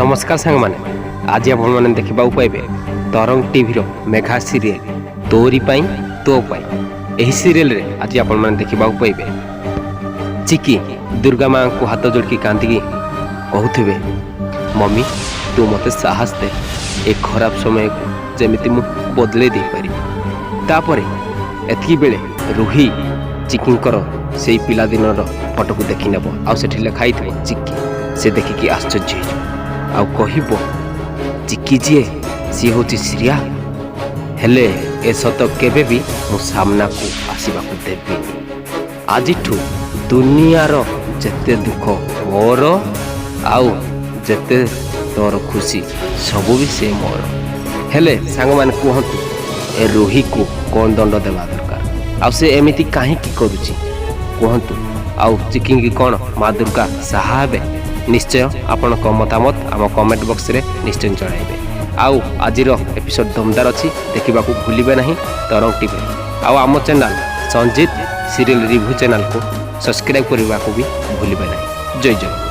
ନମସ୍କାର ସାଙ୍ଗମାନେ, ଆଜି ଆପଣମାନେ ଦେଖିବାକୁ ପାଇବେ ତରଙ୍ଗ ଟିଭିର ମେଘା ସିରିଏଲ ତୋରି ପାଇଁ ତୋ ପାଇଁ। ଏହି ସିରିଏଲରେ ଆଜି ଆପଣମାନେ ଦେଖିବାକୁ ପାଇବେ, ଚିକି ଦୁର୍ଗା ମାଆଙ୍କୁ ହାତ ଯୋଡ଼ିକି କାନ୍ଦିକି କହୁଥିବେ, "ମମି, ତୁ ମୋତେ ସାହସ ଦେ, ଏ ଖରାପ ସମୟକୁ ଯେମିତି ମୁଁ ବଦଳେଇ ଦେଇପାରିବି।" ତାପରେ ଏତିକି ବେଳେ ରୁହି ଚିକିଙ୍କର ସେଇ ପିଲାଦିନର ଫଟୋକୁ ଦେଖିନେବ ଆଉ ସେଠି ଲେଖା ହେଇଥିବ ଚିକି। ସେ ଦେଖିକି ଆଶ୍ଚର୍ଯ୍ୟ ହେଇଯିବ ଆଉ କହିବ, "ଚିକି ଯିଏ, ସିଏ ହେଉଛି ଶ୍ରିୟା। ହେଲେ ଏ ସତ କେବେ ବି ମୁଁ ସାମ୍ନାକୁ ଆସିବାକୁ ଦେବିନି। ଆଜିଠୁ ଦୁନିଆର ଯେତେ ଦୁଃଖ ମୋର ଆଉ ଯେତେ ତୋର ଖୁସି, ସବୁ ବି ସେ ମୋର।" ହେଲେ ସାଙ୍ଗମାନେ, କୁହନ୍ତୁ, ଏ ରୁହିକୁ କ'ଣ ଦଣ୍ଡ ଦେବା ଦରକାର ଆଉ ସେ ଏମିତି କାହିଁକି କରୁଛି, କୁହନ୍ତୁ। ଆଉ ଚିକିଙ୍କି କ'ଣ ମା ଦୁର୍ଗା ସାହା ହେବେ? ନିଶ୍ଚୟ ଆପଣଙ୍କ ମତାମତ ଆମ କମେଣ୍ଟ ବକ୍ସରେ ନିଶ୍ଚୟ ଜଣାଇବେ। ଆଉ ଆଜିର ଏପିସୋଡ଼ ଦମଦାର ଅଛି, ଦେଖିବାକୁ ଭୁଲିବେ ନାହିଁ ତରଙ୍ଗ ଟିଭିରେ। ଆଉ ଆମ ଚ୍ୟାନେଲ୍ ସଞ୍ଜିତ ସିରିଏଲ ରିଭ୍ୟୁ ଚ୍ୟାନେଲକୁ ସବସ୍କ୍ରାଇବ୍ କରିବାକୁ ବି ଭୁଲିବେ ନାହିଁ। ଜୟ ଜଗନ୍ନାଥ।